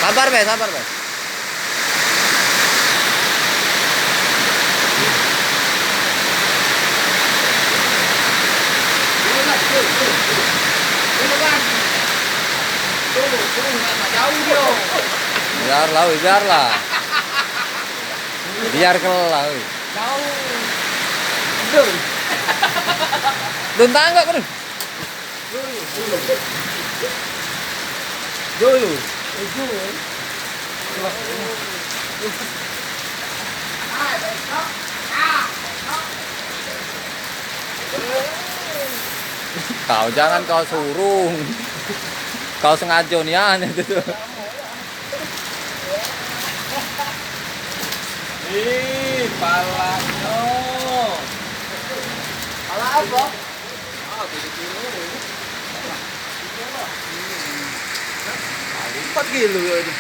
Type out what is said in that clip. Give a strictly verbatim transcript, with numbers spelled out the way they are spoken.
Sabar be, sabar be. Biarlah, weh, biarlah. Biar kelah, weh. Dun, tanggap, Dun. Dulu. Kau jangan kau suruh. Kau sengaja nian itu tuh. Ih, palanya. Pala apa? Empat kilo ya itu.